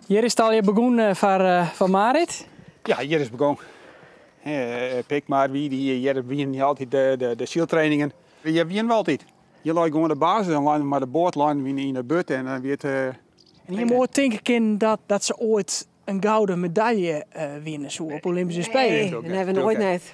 Hjir is it allegear begûn foar Marit? Ja, hjir is begûn. Pikmar wie dy, hjir wienen altyd de syltrainingen. Hjir wienen we altyd. Hjir lei gewoan de basis en leinen we mei de boat leinen we yn de burd en dan wie it. En hie moai tinke kinnen dat se oait in gouden medalje winne soe op Olympyske Spelen? Nee, dat hawwe we noait net.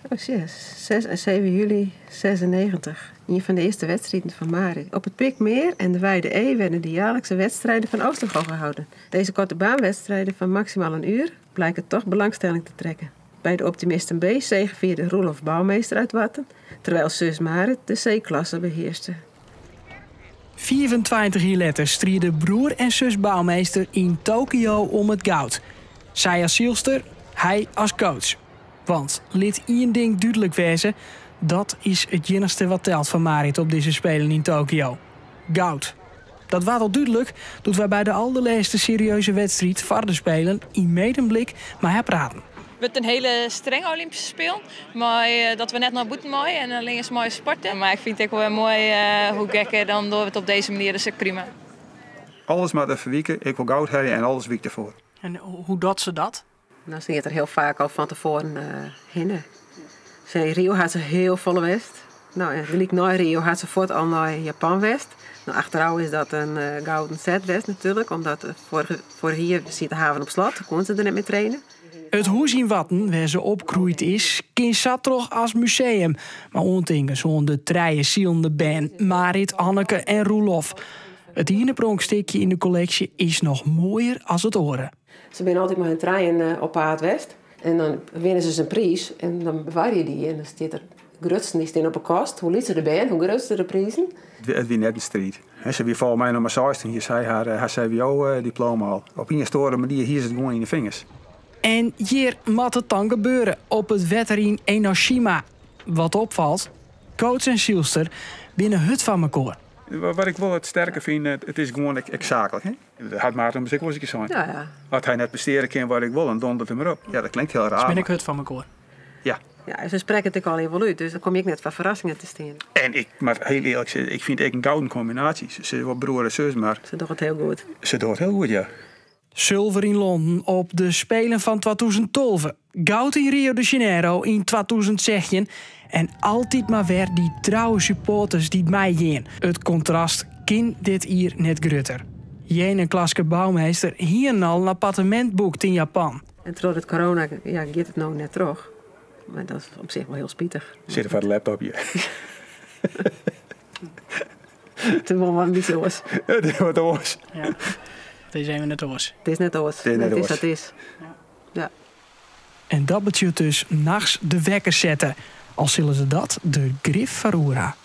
Oh, sjoch, 6 en 7 july 96. Ien fan de earste wedstriden fan Marit. Op het Pikmeer en de Wijde Ee werden de jaarlijkse wedstrijden van Oostergo gehouden. Deze korte baanwedstrijden van maximaal een uur blijken toch belangstelling te trekken. Bij de Optimisten B zegevierde Roelof Bouwmeester uit Warten, terwijl zus Marit de C-klasse beheerste. 25 jier letter stride broer en sus Bouwmeester yn Tokio om it goud. Sy as sylster, hy as coach. Want lit ien ding dúdlik wêze, dat is it iennichste wat telt foar Marit op dizze Spelen yn Tokio. Goud. Dat waard al dúdlik doe't wy by de alderlêste serieuze wedstriid foar de Spelen yn Medemblik mei har praten. Wurdt in hiele strenge Olympyske Spelen. Mei dat we net nei bûten meie en allinne meie sporte. Mar ik fyn it ek wol wer moai hoe gek dan dogge we it op dizze manier, dat is ek prima. Alles moat der ferwike, ik wol goud helje en alles wykt derfoar. En hoe docht se dat? No, se giet der hiel faak al fan tefoaren hinne. Se yn Rio hat se hiel folle west. No, en gelyk nei Rio hat se fuort al nei Japan west. No, achterôf is dat in gouden set west natuerlik, omdat foarich jier siet de haven op slot, koene se der net mear traine. It hûs yn Warten, wêr se opgroeid is, kin sa troch as museum. Mei oantinkens oan de trije silende bern Marit, Anneke en Roelof. It iene pronkstikje yn de kolleksje is noch moaier as it oare. Se binne altyd mei hun trijen op paad west. En dan winne se in priis en dan bewarje dy. En dan stiet der grutsten dy stean op 'e kast. Hoe lytser de bern, hoe grutster de prizen. It wie net in striid. Se wie folgens my noch mar 16, hie sy har CWO-diploma al. Op ien of oare manier hie se it gewoan yn de fingers. En hjir moat it dan gebeure, op it wetter yn Enoshima. Wat opfalt, coach en sylster binne hurd fan mekoar. Wat ik wol it sterke fyn, it is gewoan ek saaklik. Dat hat Maarten ommers ek wolris in kear sein. Ja, ja. As hy net prestearje kin wat ik wol, dan dondert er mar op. Ja, dat klinkt hiel raar. Se binne ek hurd fan mekoar. Ja. Ja, en se sprekke it ek allegear wol út, dus dan kom je ek net foar ferrassingen te stean. En ik moat hiel earlik sizze, ik fyn it ek in gouden kombinaasje. Se sizze wol broer en sus, mar. Se dogge it hiel goed. Se dogge it hiel goed, ja. Sulver yn Londen op de Spelen fan 2012, goud yn Rio de Janeiro yn 2016 en altyd mar wer dy trouwe supporters dy't meigean. It kontrast kin dit jier net grutter. Jeen en Klaske Bouwmeester hienen al in appartemint boekt yn Japan. En troch it corona ja, giet it no net troch. Mar dat is op sich wol hiel spitich. Sitte foar de laptop hjir. It is wol wat in bytsje oars. It is wat oars. Ja. It is even net oars. It is net oars. It is net oars. It is wat it is. Ja. En dat betsjut dus nachts de wekker sette. Al sille se dat der grif foar oer ha.